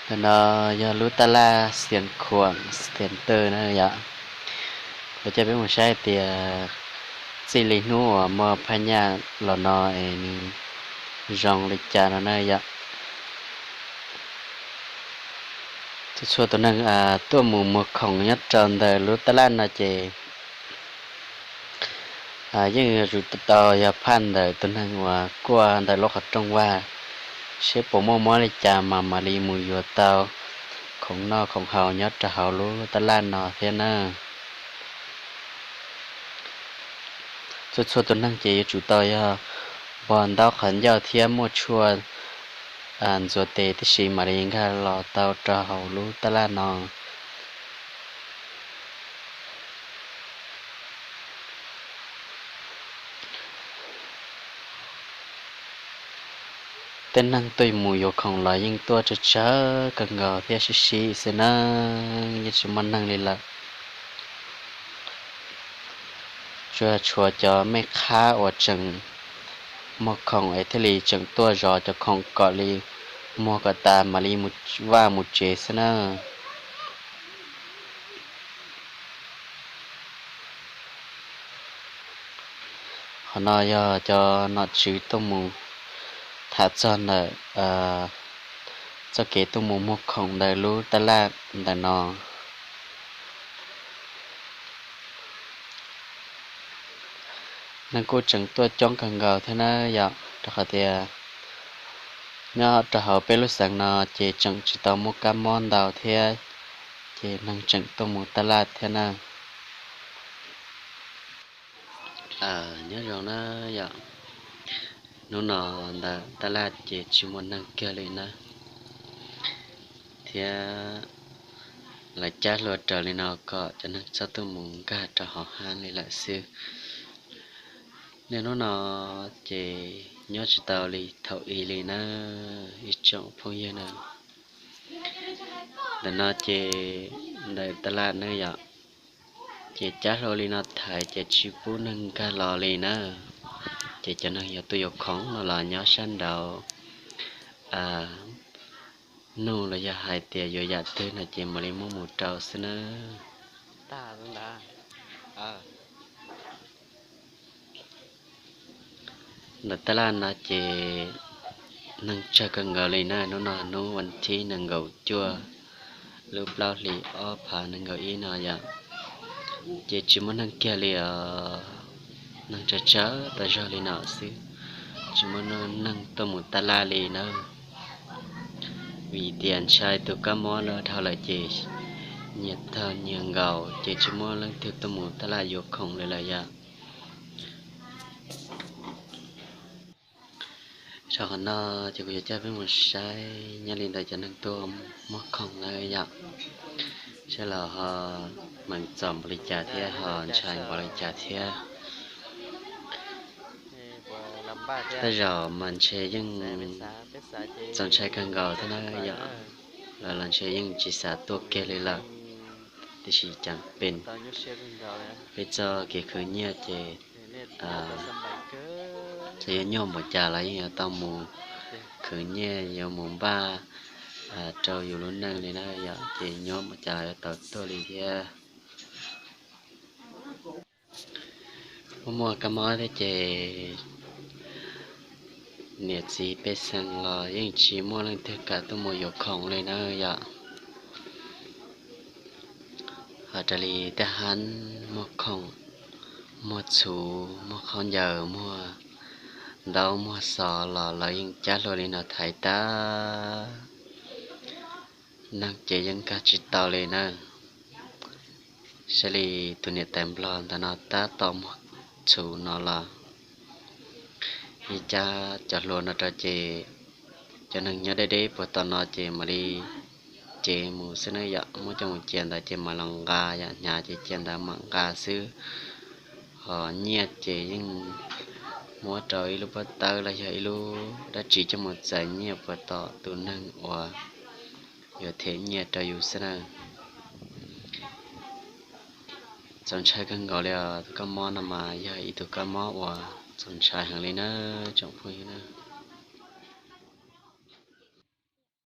Ntawm no yog lub taj laj Xiav Khuam Center na yom. Kuv coj peb mus saib tias txij li hnub uas muaj phaj nyaj los no es nws zoo li cas no na yom. Txhua txhua tus neeg tuaj mus muag khoom nyob rau ntawm lub taj laj no ces yeej yuav tsum tau yog phaj ntawm tus neeg uas kuaj ntawm lub qhov rooj vag, seb puas muaj mob li cas mas mam li mus yuav tau khoom noj khoom haus nyob rau hauv lub taj laj no thiab na. Txhua txhua tus neeg ces yuav tsum tau yog npog ntaub qhov ncauj thiab muaj tshuaj ntxuav tes tib si mam li nkag los tau rau hauv lub taj laj no. Tej neeg tuaj mus yuav khoom los yeej tuaj tsawg tsawg kawg nkaus thiab sib sib xwb na, yeej tsis muaj neeg li lawm. Tsuas tshuav cov mej qhab uas tseem muag khoom es thiaj li tseem tuaj zov cov khoom kom li muag kom tas mam li mus vaj mus tsev xwb na. Qhov no yog cov nom tswv tuaj mus tham txog ntawm txoj kev tuaj mus muag khoom ntawm lub taj laj ntawm no. Neeg kuj tseem tuaj coob kawg nkaus thiab na yom, rau qhov tias nyob rau hauv peb lub xeev no ces tseem tsis tau muaj kab mob ntau thiab, ces neeg tseem tuaj mus taj laj thiab na. Nyob zoo na yom, hnub no ntawm taj laj ces tsis muaj neeg kiag li na, thiab lawv cab hlua raws li no kom cov neeg txhob tuaj mus nkag rau hauv hab li lawm xwb. Niaj hnub no ces nyob tsis tau li thaum ub li na, ib tsoom phooj ywg na. Ntawm no ces ntawm taj laj na yom, ces cab hlua li no thaiv ces tsis pub neeg nkag los li na. Ces cov neeg yog tuaj yuav khoom no los nyob sab nraud nug los yog hais tias yuav yam twg no ces mam li muab mus rau xwb na. Ntawm taj laj no ces neeg tsawg kawg nkaus li na, hnub no hnub vas thib nees nkaum cuaj lub plaub hlis ob phav nees nkaum ib no yom, ces tsis muaj neeg kiag li os. Neeg tsawg tsawg tas zog li no xwb, tsis muaj neeg tuaj mus taj laj li na. Vim tias ntshai tus kab mob no dhau lawm ces nyias tag nyias nkaus ces tsis muaj leej twg tuaj mus taj laj yuav khoom li lawm yom. Rau qhov no ces kuv yuav coj peb mus saib nyob li ntawm cov neeg tuaj muag khoom na yom, saib los ho meem txom npaum li cas thiab ho ntshai npaum li cas thiab. Tej zaum mas ntshe yeej txaus ntshai kawg nkaus thiab na yom, los los ntshe yeej tsis xav tuaj kiag li lawm. Tiam sis cas peb, peb txoj kev khwv nyiaj ces txawm yuav nyuaj npaum cas los yeej yuav tau mus khwv nyiaj yuav mus npaj rau yus lub neej li na yom, ces nyuaj npaum cas los yuav tau tuaj li thiab. Muaj muaj kab mob thiab ces niam txiv pej xeem los yeej tsis muaj leej twg kam tuaj mus yuav khoom li na yom. Ho raws li tej hab muag khoom, muag txhuv, muag khaub ncaws, muag ntaub muag xov los lawv yeej cab hlua li no thaiv tag, neeg ces yeej nkag tsis tau li na. Saib li tus niam tais nplog ntawm no tab tom muag txhuv no los ib cab cov hlua no rau ces cov neeg nyob deb deb puag tom no ces mam li cev mus xwb na yom, muab coj mus cia ntawd ces mam los nqa yom, hnyav ces cia ntawd mam nqa xwb. Ho nyiaj ces yeej muab rau ib lub pob tawb los yog ib lub dab tsi coj mus txais nyiaj puag tom tus neeg uas yuav them nyiaj rau yus xwb na. Txaus ntshai kawg nkaus li os, tus kab mob no mas yog ib tug kab mob uas txaus ntshai heev li na tsoom phooj ywg na.